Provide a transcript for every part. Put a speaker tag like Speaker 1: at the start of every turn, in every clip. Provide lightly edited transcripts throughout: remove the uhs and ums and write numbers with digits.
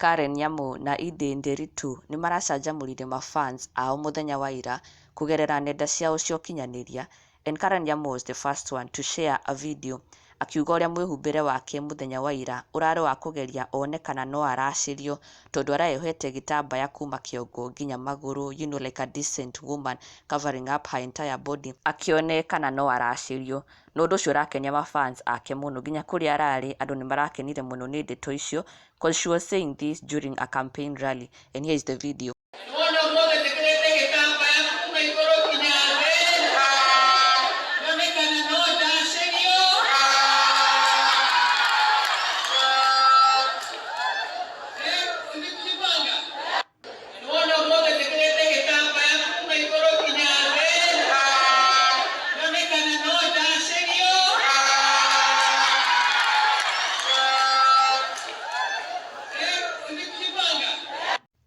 Speaker 1: Karen Nyamu na Edday Nderitu nĩmaracanjamũrire ma fans ao mũthenya wa ira kũgerera nenda ciao cia ũkinyanĩria and Karen Nyamu was the first one to share a video akiuga ũrĩa mwĩhumbĩre wake mũthenya wa ira ũrarĩ wa kũgeria one kana no aracĩrio tondũ areyohete gĩtambaya kuma kĩongo nginya magũrũ, you know, like a decent woman covering up her entire body akĩone kana no aracĩrio. Na ũndũ ũcio ũrakenia ma fans ake mũno nginya kũrĩa ararĩ andũ nĩ marakenire mũno nĩ ndeto icio cause she was saying this during a campaign rally and here is the video.
Speaker 2: Wona ũmũthĩ njĩkĩrĩte gĩtambaya kuma igũrũ nginya thĩ nyone kana no ndacĩrio. Eh, tũtikujipanga. Wona ũmũthĩ njĩkĩrĩte gĩtambaya kuma igũrũ nginya thĩ nyone kana no ndacĩrio. Eh, tũtikujipanga.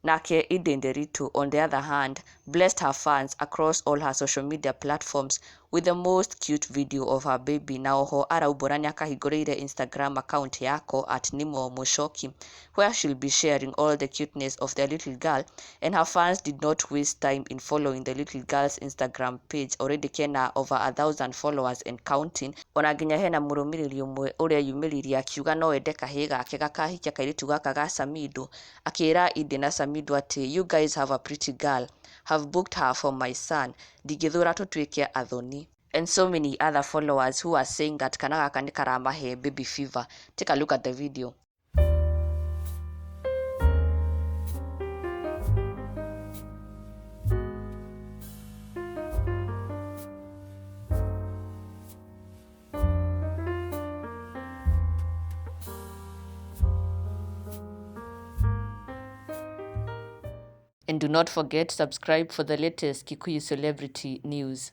Speaker 1: Nake Edday Nderitu, on the other hand, blessed her fans across all her social media platforms with the most cute video of her baby na oho araumbũra nĩakahingũrĩire Instagram account yako at Nimo Mushoki where she'll be sharing all the cuteness of their little girl and her fans did not waste time in following the little girl's Instagram page. Already kena over 1,000 followers and counting. Ona nginya hena mũrũmĩrĩri ũmwe ũrĩa yumĩririe akiuga no ende kahĩĩ gake gakahikia kairĩtu gaka ga Samido, akĩra Edday na Samido atĩ you guys have a pretty girl, have booked her for my son, ndingĩthũra tũtuĩke athoni. And so many other followers who are saying that kana gaka nĩ karamahe baby fever. Take a look at the video. And do not forget, subscribe for the latest Kikuyu celebrity news.